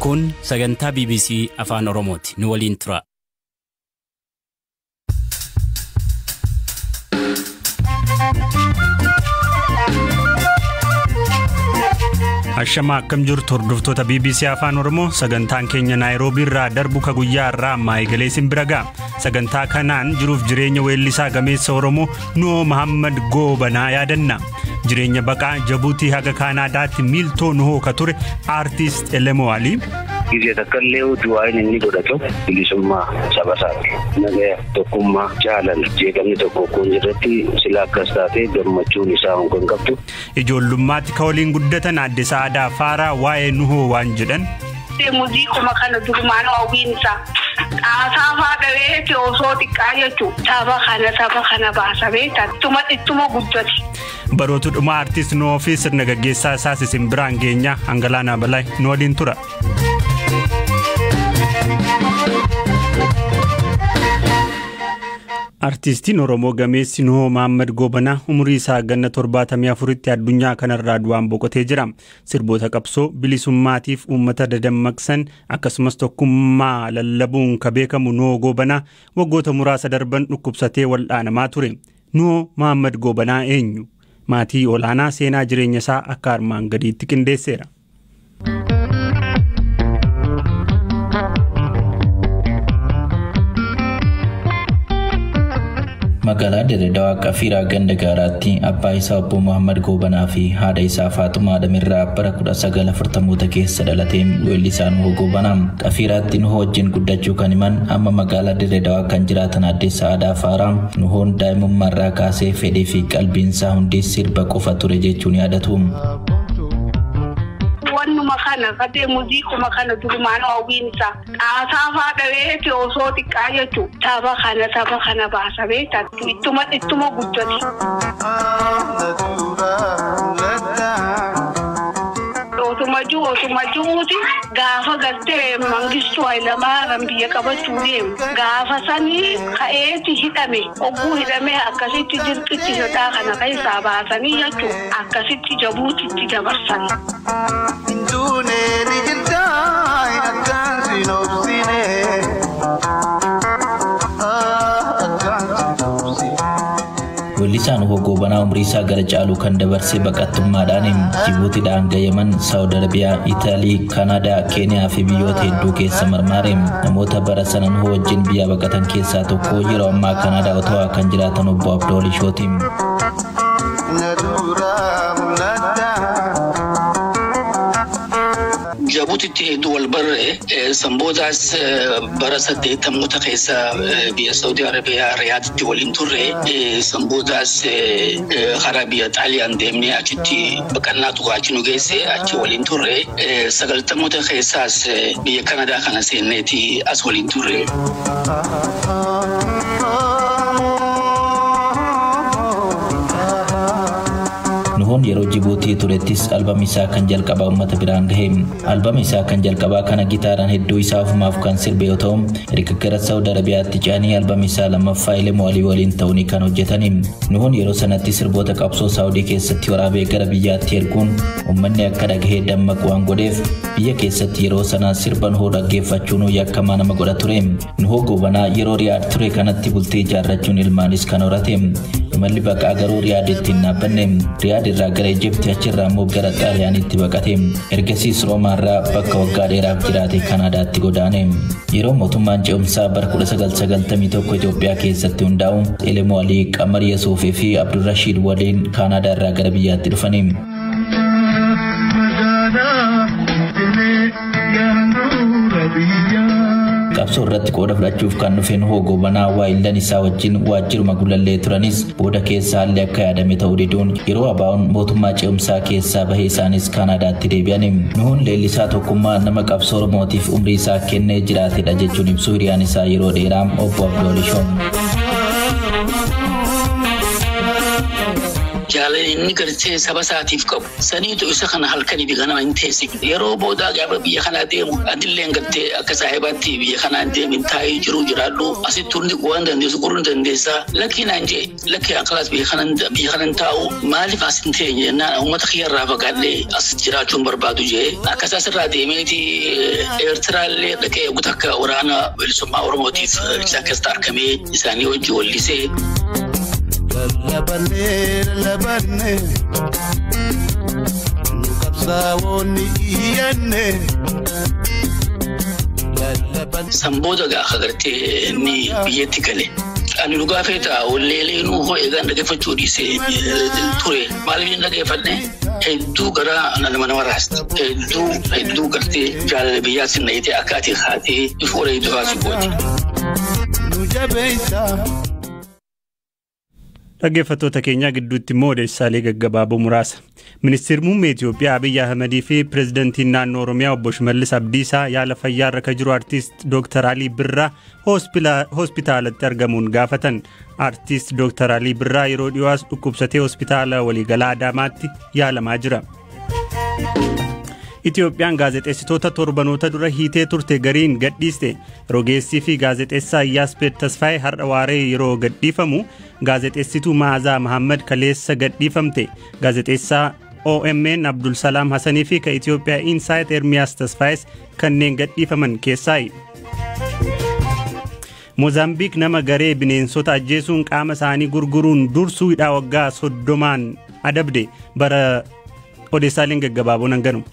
Kun sagantaa BBC Afaan Oromooti. Nu waliin tura. Ashamaa, akkam jirtu hordoftoota BBC Afaan Oromoo? Sagantaan keenya Naayiroobii irraa darbu ka guyyaa irraa ammaa eegalee isin bira ga'a. Sagantaa kanaan jiruuf jireenya weellisaa gameessa Oromoo Nuhoo Mahammad Goobanaa yaadanna. Jireenya baqaa Jabuutii haga Kaanaadaatti miiltoo Nuhoo ka ture Aartist Elemoo Alii. Gizee takka illee du'aan inni godhatu bilisummaa saba isaati. Nagaya, tokkummaa, jaalala, jeeqamni tokko kun irratti sila akkas taate gammachuun isaa kan qabdu. Ijoollummaatti ka waliin guddatan Aadde Sa'aadaa Faaraa waa'ee Nuhoo waan jedhan. Muuziquma kana durumaan hawwiin isaa xaasaa fa'aa dhabeeti osoo xiqqaa jechuudha. Saba kana saba kana baasa beektaa ittuma guddate. Barootu dhuma aartist Nuhoo fi sirna gaggeessaa isaas isin biraan geenya. Hangalaanaa Balaa nu waliin tura. Artiistiin Oromoo gameessi Nuhoo Mahammad Goobanaa umurii isaa ganna 74tti addunyaa kanarraa du'aan boqotee jira. Sirboota qabsoo bilisummaatiif uummata dadammaqsan akkasumas tokkummaa lallabuun ka beekamu Nuhoo Goobanaa waggoota muraasa darban dhukkubsatee wal'aanamaa ture. Nuhoo Mahammad Goobanaa eenyu? Maatii olaanaa seenaa jireenya isaa akka armaan gadiitti qindeesseera. Magaalaa Dirreedawaa, Qafiiraa ganda gaaraatti abbaa isaa obbo Muhammad Goobanaa fi haadha isaa Faaxumaa Adamirraa bara 1940moota keessa dhalatee weellisaa Nuhoo Goobanaa. Qafiiraatti Nuhoo wajjin guddachuu kan himan amma magaalaa Dirreedawaa kan jiraatan Aadde Sa'aadaa Faaraa, Nuhoon daa'imummaarraa kaasee fedhii fi qalbiin isaa hundi sirba qofa ture jechuun yaadatu. Wannuma kana fatee muuziquma kana durumaan hawwiin isaa xaasaa fa'aa dhabeeti osoo xiqqaa jechuudha. Saba kana saba kana baasa beektaa ittuma guddate. Otuma jiru otuma jiruuti gaafa gartee Mangistuu Hayilamaariyaam biyya qabachuu deemu gaafa sanii ka'eeti hidhame. Ogguu hidhame akkasitti jirqitti hidhaa kana keessaa baasanii jechuudha, akkasitti Jabuutitti dabarsan. Intuunee ni jirtaa akkaan siin obsine. Akkaan siin obsine. Weellisaa Nuhoo Goobanaa umrii isaa gara caalu kan dabarse baqattummaadhaan. Jibuutiidhaan hanga Yaman, Saawud Arabiyaa, Itaalii, Kanaadaa, Keeniyaa fi biyyoota hedduu keessa marmaare. Namoota bara sana Nuhoo wajjin biyya baqatan keessaa tokko yeroo ammaa Kanaadaa Otawaa kan jiraatan obbo Abdoo Lishooti. Na duraa mul'ata. Jabuutitti hedduu wal barre. Sanboodaas bara 80moota keessa biyya Saudi Arabiyaa, Riyaaditti waliin turre. Sanboodaas karaa biyya Xaaliyaan deemnee achitti baqannaatu achi nu geesse, achi waliin turre. 90moota keessaas biyya Kanadaa kana seenneeti as waliin turre. Nuhoon yeroo Jibuutii turettis albamii isaa kan jalqabaa uummata biraan gahe. Albamii isaa kan jalqabaa kana gitaaraan hedduu isaa ofumaaf kan sirbe yoo ta'u, erga gara Saawud Arabiyaatti ce'anii albamii isaa lammaffaa Elemoo Alii waliin ta'uun kan hojjetani. Nuhoon yeroo sanatti sirboota qabsoo Saawudii keessatti waraabee gara biyyaatti erguun uummanni akka dhagahee dammaqu waan godheef, biyya keessatti yeroo sana sirba Nuhoo dhaggeeffachuun yakkamaa nama godha ture. Nuhoo Goobanaa yeroo Riyaad ture kanatti bultii ijaarrachuun ilmaanis kan horate. Imalli baqaa garuu Riyaad ittiin dhaabbanne. Riyaad irraa gara Ijipti, achirraa immoo gara Xaaliyaanitti baqate. Ergasiis Roomaarraa bakka waggaa dheeraaf jiraate Kanaadaatti godaane. Yeroo mootummaan ce'umsaa bara 1991 Itoophiyaa keessatti hundaa'u, Elemoo Alii, Qamar Yesuufii fi Abdurrashiid waliin Kaanaadaa irraa gara biyyaatti dhufani. Magaalaa Finfinnee yaaduu biyyaa. Qabsoo irratti qooda fudhachuuf kan dhufe Nuhoo Goobanaa waayillan isaa wajjin waajjiruma Gulallee turanis, booda keessa haalli akka yaadame ta'uu diduun yeroo ABO'n mootummaa ce'umsaa keessaa bahee isaanis Kaanaadaatti deebi'an. Nuhoon leellisaa tokkummaa, nama qabsoo Oromootiif umrii isaa kennee jiraatedha jechuun ibsu hiriyaan isaa yeroo dheeraa obbo Abdoo Lishoon. Jaalala inni gartee saba isaatiif qabu. Saniitu isa kana halkanii fi ganama hin teessifne. Yeroo boodaa gaafa biyya kanaa deemu adilleen gartee akka saahibaatti biyya kanaa deemin taa'ee jiru jiraadhu. Asitti hundi waan dandeessu qoruu ni dandeessaa. Lakkii naan jee lakkii akkalaas biyya kanan taa'u maaliif as hin teenye jennaan uummata kiyyarraa fagaadhee as jiraachuun barbaadu jee akkas asirraa deemeeti Eertiraallee dhaqee takka waraana bilisummaa Oromootiif isa akkasitti argamee isaanii wajji wallisee. Lallabannee lallabannee nu qabsaa'oonni iyyanne. Sanboota gaafa gartee inni biyyatti gale. Ani dhugaa feetaa walleelee nuu hoo eegaan dhaggeeffachuu dhiisee ture. Maaliif hin dhaggeeffanne? Hedduu garaa nama raasti. Hedduu hedduu gartee jaalala biyyaa sinna akka ati haatee ifu warra hedduu haasuu gooti. Dhaggeeffattoota keenya gidduutti immoo odeessaalee gaggabaaboo muraasa. Ministeerri muummee Itoophiyaa Abiyyi Ahmedii fi pireezidantiin naannoo Oromiyaa obbo Shimallis Abdiisaa yaala fayyaa irra kan jiru artiist Dr. Alii Birraa hospitaalatti argamuun gaafatan. Artiist Dr. Alii Birraa yeroo dhiyoos dhukkubsatee hospitaala waliigalaa Adaamaatti yaalamaa jira. Itoophiyaan gaazexeessitoota torbanoota dura hiitee turte gariin gadhiiste. Rogeessii fi gaazexeessaa Iyyaaspeed Tasfaayee har'a waaree yeroo gadhiifamu gaazexeessituu Maazaa Mahammad kaleessa gadhiifamte. Gaazexeessaa OMN Abdul Salaam Hassanii fi ka Itoophiyaa Insaayit Ermiyaas Tasfaayes kanneen gadhiifaman keessaayi. Moozaambiik nama garee bineensota ajjeesuun qaama isaanii gurguruun dursuu hidhaa waggaa 30 adabde. Bara odeessaaleen gaggabaaboon hanganu.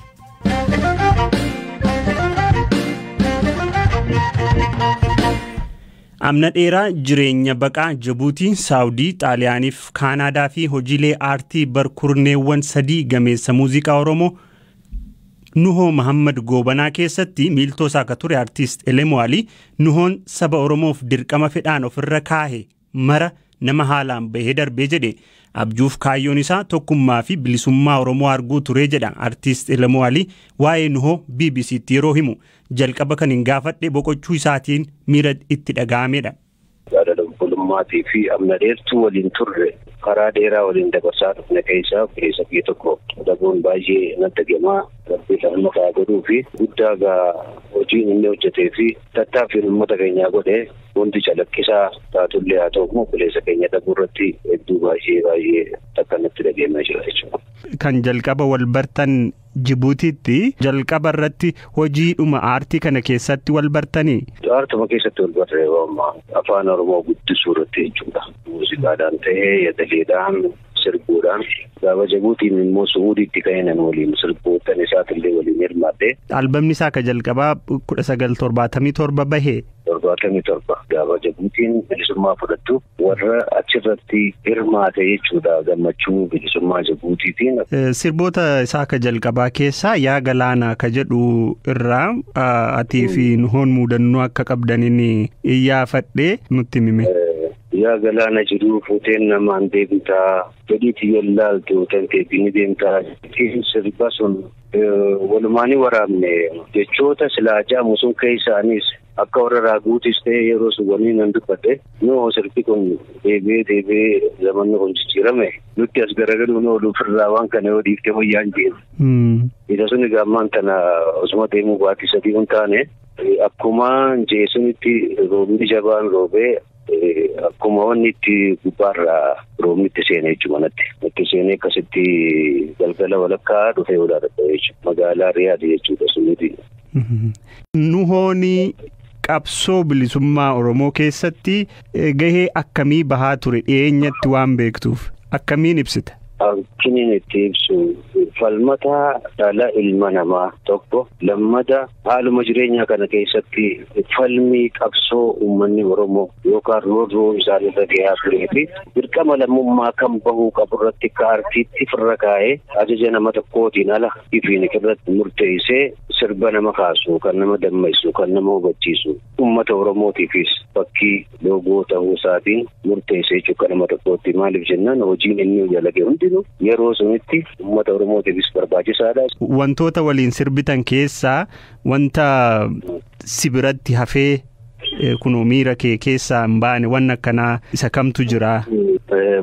Amna dheeraa jireenya baqaa Jibuutii, Saawudii, Xaaliyaaniif Kaanaadaa fi hojiilee aartii barkurneewwan 3 gameessa muuziqaa Oromoo Nuhoo Mahammad Goobanaa keessatti miiltoo isaa akka ture artiist Elemoo Alii Nuhoon saba Oromoof dirqama fedhaan ofirra kaahe mara nama haalaan bahee darbee jedhe. Abjuuf kaayyoon isaa tokkummaa fi bilisummaa Oromoo arguu ture jedha artiist Elemoo Alii waa'ee Nuhoo BBCtti yeroo himu. Jalqaba kan hin gaafadhe boqochuu isaatiin miira itti dhaga'amedha. Jaalala obbolummaatii fi amna dheertuu waliin turre karaa dheeraa waliin dabarsaa dhufne keessaa keessa biyya tokko dhabuun baay'ee natti gamaa rabbii lammafaa godhuu fi guddaa gaa hojiin inni hojjetee fi tattaaffiin uummata keenyaa godhe hundi calaqqisaa taatullee haa ta'u immoo obboleessa keenya dhabuu irratti hedduu baay'ee baay'ee takka natti dhaga'amaa jira jechuudha. Kan jalqaba wal bartan Jibuutiitti jalqaba irratti hojiidhuma aartii kana keessatti wal bartanii? Aartuma keessatti wal barree afaan Oromoo guddisuu irratti jechuudha. Muuziqaadhaan ta'ee yadaleedhaan sirbuudhaan gaafa Jibuutiin immoo Suudiitti ka'een waliin sirboottan isaatillee waliin hirmaadhe. Albamni isaa akka jalqabaa 1977 bahe. 77 gaafa Jibuutiin bilisummaa fudhattu warra achirratti hirmaate jechuudha gammachuu bilisummaa Jibuutiitiin. Sirboota isaa akka jalqabaa keessaa yaa galaanaa ka jedhu irraa atii fi Nuhoon muudannoo akka qabdaniin iyyaafadhee nutti himi. Yaa galaana jiruu fuuteen namaan deemtaa fedhiitii yallaaltu tanteetii ni deemtaa. Sirba sun walumaanii waraabne jechoota silaa jaamu sun keessaanis akka warra raaguutis ta'e yeroo sun waliin nan dubbadhe noo sirbi kun deebi'ee deebi'ee zamanni kun jijjiirame nutti as garagaluun oolu ofirraa waan kana yoo dhiifte wayyaan jeeru. Isa sun egaa ammaan tana osuma deemuu baatii sadii hin taane akkuma jeesunitti roobni jabaan roobee akkuma wanni itti gubbaarraa roobni itti seenee jechuudha manatti. Itti seenee akkasitti galgala walakkaa dhufee oolaa dadhabee jechuudha. Magaalaa Riyaad jechuudha suniiti. Nuhooni qabsoo bilisummaa Oromoo keessatti gahee akkamii bahaa ture dhiyeenyatti waan beektuuf akkamiin ibsita? Akkiniin itti ibsu falmata dhala ilma namaa tokko lammata haaluma jireenyaa kana keessatti falmii qabsoo uummanni Oromoo yookaan roorroo isaanirra gahaa turee fi dirqama lammummaa kan bahuu qabu irratti akka aartiitti firra kaa'ee ajaja nama tokkootiin ala ifiin irratti murteessee sirba nama kaasu kan nama dammaysu kan nama hubachiisu uummata Oromootiifis fakkii loogoo ta'uu isaatiin murteessee jechuudha nama tokkootti maaliif jennaan hojiin inni dalage hundinuu yeroo sunitti uummata Oromootiifis barbaachisaadha. Wantoota waliin sirbitan keessaa wanta si biratti hafee Kunoo miira kee keessaa hin baane waan akkanaa isa kamtu jira?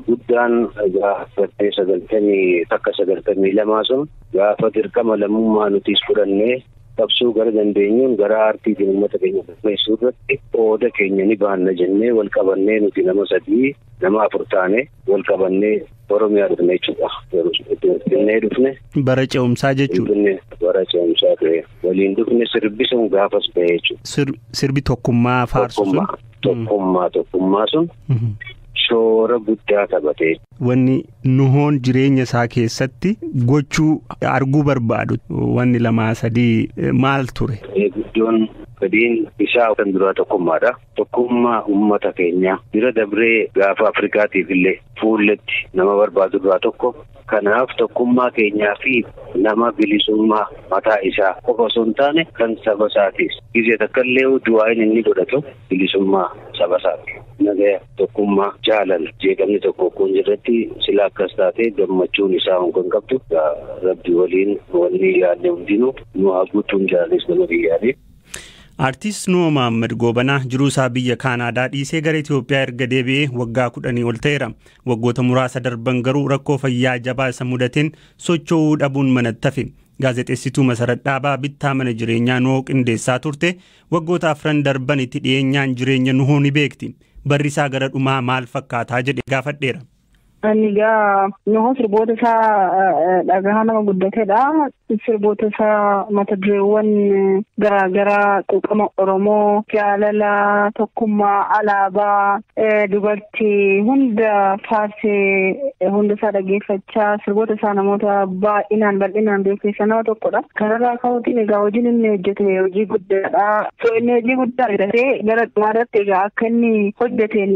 Guddaan gaafa 91 92 sun gaafa dirqama lammummaa nutis fudhannee qabsoo gara dandeenyuun gara aartiitiin uummata keenya galmeessuu irratti qooda keenya ni baanna jennee wal qabannee nuti nama 3 nama 4 taane wal qabannee Oromiyaa dhufne jechuudha. Finfinnee dhufne. Bara ce'umsaa jechuudha. Bara ce'umsaa ta'e waliin dhufne sirbi sun gaafas ba'e jechuudha. Sirbi tokkummaa faarsu sun. Tokkummaa sun. Shoora guddaa taphate. Wanni Nuhoon jireenya isaa keessatti gochuu arguu barbaadu wanni 2 3 maal ture? Guddoon fedhiin isaa kan duraa tokkummaadha. Tokkummaa uummata keenyaa bira dabree gaafa Afrikaatiif illee fuulletti nama barbaadu duraa tokko. Kanaaf tokkummaa keenyaa fi nama bilisummaa mataa isaa qofa osoo hin taane kan saba isaatiis. Gizee takka illee du'aan inni godhatu bilisummaa saba isaati. Nagaya tokkummaa jaalala jeeqamni tokko kun irratti sila akkas taate gammachuun isaa kan qabdu rabbi waliin wanni yaadne hundinuu nu haa guutuun jaalallis nama biyyaanii. Artiist Nuhoo Mahammad Goobanaa jiruu isaa biyya Kaanaadaa dhiisee gara Itoophiyaa erga deebi'ee waggaa 10 ol ta'eera. Waggoota muraasa darban garuu rakkoo fayyaa jabaa isa mudateen socho'uu dhabuun manatti hafe. Gaazexeessituu Masarat Dhaabaa bittaa mana jireenyaa Nuhoo qindeessaa turte waggoota 4 darban itti dhiyeenyaan jireenya Nuhoo ni beekti. Barri isaa gara dhumaa maal fakkaataa jedhe gaafadheera. Ani egaa Nuhoo sirboota isaa dhagahaa nama guddatedha. Sirboota isaa mata dureewwan garaagaraa quuqama Oromoo, jaalala, tokkummaa, alaabaa, dubartii hunda faarsee hunda isaa dhaggeeffachaa sirboota isaa namoota baay'inaan bal'inaan beeksisa nama tokkodha. Kanarraa ka'uutiin egaa hojiin inni hojjete hojii guddaadha. So inni hojii guddaa hojjetee gara dhumaarratti egaa akka inni hojjeteen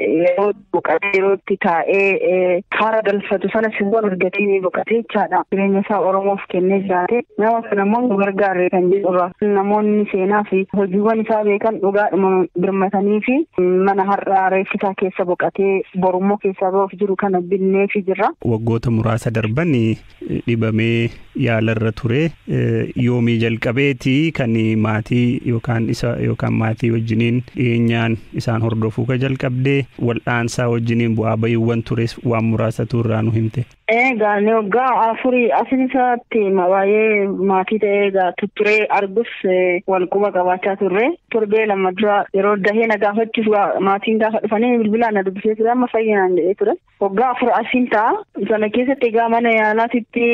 yeroo boqotee yeroo itti taa'ee haara galfatu sana sirboon argatee boqotee jechaadha. Jireenya isaa Oromoof kennee jiraate nama kana immoo nu gargaarre kan jedhurra. Namoonni seenaa fi hojiiwwan isaa beekan dhugaadhuma birmatanii fi mana har'aa reeffisaa keessa boqotee borummoo keessaa ba'uuf jiru kana binneefi jirra. Waggoota muraasa darban dhibamee yaalarra ture yoomii jalqabeeti kan maatii yookaan isa yookaan maatii wajjiniin dhiyeenyaan isaan hordofuu ka jalqabdee wal'aansaa wajjiniin bu'aa bahiiwwan ture waan muraasatu irraa nu himte. Egaa ni waggaa 4 asin isaatti baay'ee maatii ta'ee egaa tutturee argus wal quba qabaachaa turre. Torbee 2 dura yeroo dahee na gaafachuuf maatiin gaafa dhufanii bilbilaan na dubbisee ture amma fayyinaan jedhee ture. Waggaa 4 asiin ta'a. Sana keessatti egaa mana yaalaatitti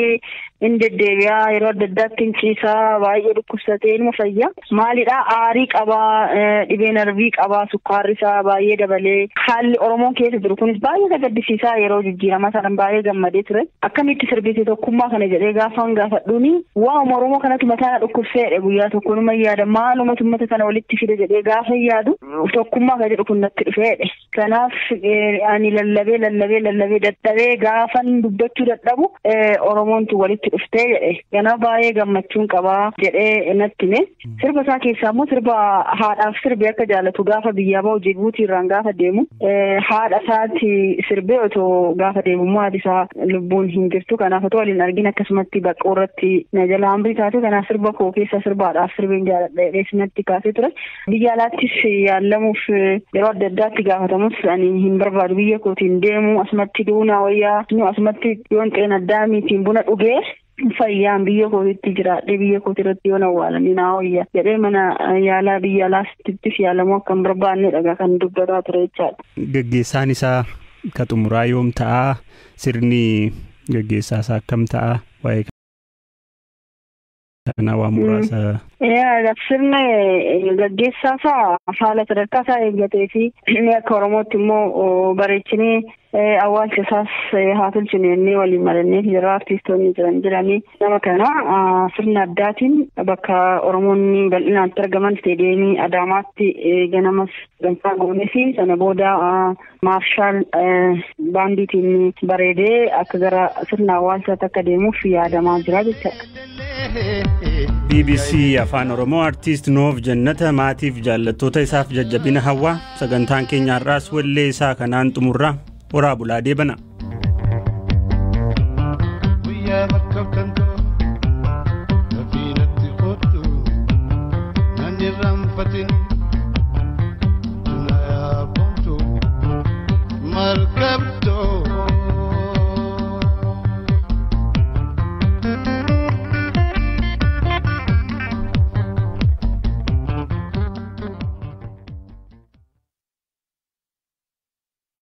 hin deddeebi'aa yeroo adda addaatti hin ciisaa baay'ee dhukkubsatee ilma fayyaa. Maalidhaa aarii qabaa, dhibee narvii qabaa, sukkaarri isaa baay'ee dabalee haalli Oromoon keessa jiru kunis baay'ee gaddisiisaa yeroo jijjiiramaa sana baay'ee gammadee ture. Akkamitti sirbite tokkummaa kana jedhee gaafan gaafadhuuni waa'uma Oromoo kanatu mataa na dhukkubseedha guyyaa tokko numa yaada maalumatu uummata kana walitti fide jedhee gaafa yaadu tokkummaa kan jedhu kun natti dhufeedha. Kanaaf ani lallabee dadhabee gaafan dubbachuu dadhabu Oromoontu walitti dhuftee jedhe. Kanaaf baay'ee gammachuun qabaa jedhee natti hime. Sirba isaa keessaa immoo sirba haadhaaf sirbe akka jaalatu gaafa biyyaa bahu Jibuutii irraan gaafa deemu haadha isaatti sirbee otoo gaafa deemu immoo haati isaa lubbuun hin jirtu. Kanaaf otoo waliin argin akkasumatti baqqoo irratti na jala hambii taate. Kanaaf sirba koo keessa sirbaadhaaf sirbeen jaaladha jedhee natti kaasee ture. Biyya alaattis yaalamuuf yeroo adda addaatti gaafatamus ani hin barbaadu biyya kootiin deemu asumatti duunaa wayyaa asumatti yoon xeen addaamiitiin buna dhugee fayyaan biyya kootitti jiraadhe biyya kooti irratti yoon awwaalanii naa wayya jedhee mana yaalaa biyya alaattis yaalamuu akka hin barbaanne dhagaa kan dubbataa ture jechaadha. Gaggeessaan isaa ka xumuraa yoom ta'a? Sirni gaggeessaa isaa akkam ta'a? Waa'ee kana waa muraasa. Sirna gaggeessaa isaa haala sadarkaa isaa eeggatee fi inni akka Oromootti immoo bareechinee awwaalcha isaas haa tolchinu jennee waliin marannee yeroo artiistoonni jiran jiranii nama kana sirna addaatiin bakka Oromoonni bal'inaan argaman isteediyeemii Adaamaatti ganamas ganfaa goonee fi sana booda maarshaal baandiitiin bareedee akka gara sirna awwaalchaatti akka deemuuf yaadamaa jira jechuudha. BBC Afaan Oromoo Artiist Nuhoof Jannata maatiif jaallattoota isaaf jajjabina hawwaa sagantaan keenya har'aas wallee isaa kanaan xumurraa horaa bulaa deebana. qabdu.